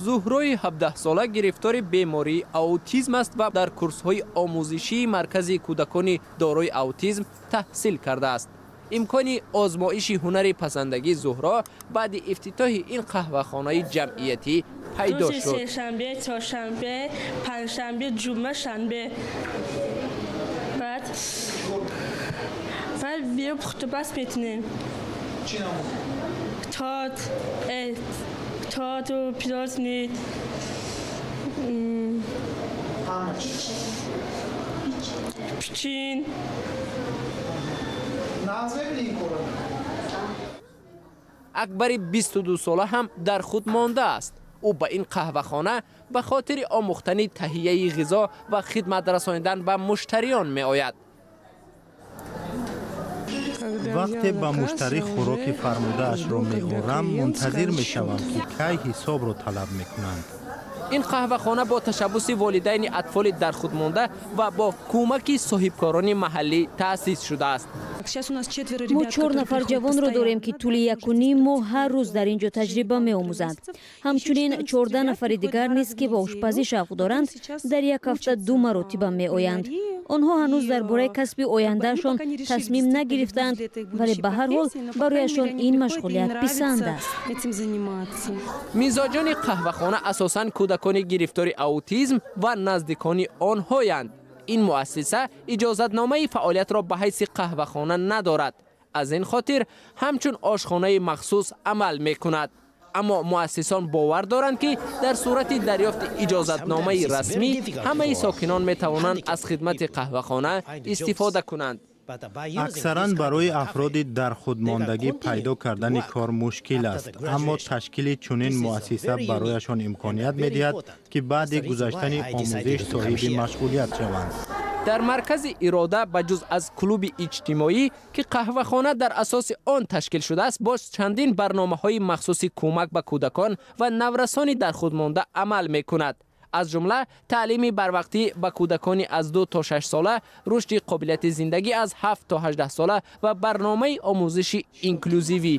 Зуҳрои 17-сола гирифтори бемории аутизм аст ва дар курсҳои омӯзишии маркази кӯдакони дорои аутизм таҳсил кардааст. Имкони озмоиши ҳунари пазандагии Зуҳро баъди ифтитоҳи ин қаҳвахонаи ҷамъиятӣ пайдо шуд. Сешанбе, чоршанбе, панҷшанбе, ҷумъа, шанбе. Баъд биё пухтупаз метунем. Торт, торту пирожни. Печин. Акбари 22-сола ҳам дар худ мондааст. Ӯ ба ин қаҳвахона ба хотири омӯхтани таҳияи ғизо ва хидмат расонидан ба муштариён меояд. Вақте ба муштарӣ хӯроки фармудаашро меорам, мунтазир мешавам, ки кай ҳисобро талаб мекунанд. Ин қаҳвахона бо ташаббуси волидайни атфоли дар худ монда ва бо кӯмаки соҳибкорони маҳаллӣ таъсис шудааст. Мо чор нафар ҷавонро дорем, ки тӯли 1.5 моҳ ҳар рӯз дар ин ҷо таҷриба меомӯзанд. Ҳамчунин 14 нафари дигар низ, ки ба ошпазӣ шавқ доранд, дар як ҳафта 2 маротиба меоянд. Онҳо ҳанӯз дар бораи касби ояндаашон тасмим нагирифтаанд, вале ба ҳар ҳол барояшон ин машғулият писанд аст. Мизоҷони қаҳвахона асосан кӯдакони гирифтори аутизм ва наздикони онҳоянд. Ин муассиса иҷозатномаи фаъолиятро ба ҳайси қаҳвахона надорад. Аз ин хотир ҳамчун ошхонаи махсус амал мекунад. Аммо муассисон бовар доранд, ки дар сурати дарёфти иҷозатномаи расмӣ ҳамаи сокинон метавонанд аз хидмати қаҳвахона истифода кунанд. Аксаран барои афроди дар худмондагӣ пайдо кардани кор мушкил аст, аммо ташкили чунин муассиса барояшон имконият медиҳад, ки баъди гузаштани омӯзиш соҳиби машғулият шаванд. Дар маркази Ирода ба ҷуз аз клуби иҷтимоӣ, ки қаҳвахона дар асоси он ташкил шудааст, боз чандин барномаҳои махсуси кӯмак ба кӯдакон ва наврасони дар худ монда амал мекунад. Аз ҷумла таълими барвақтӣ ба кӯдакони аз 2 то 6 сола, рушди қобилияти зиндагӣ аз 7 то 18 сола ва барномаи омӯзиши инклюзивӣ.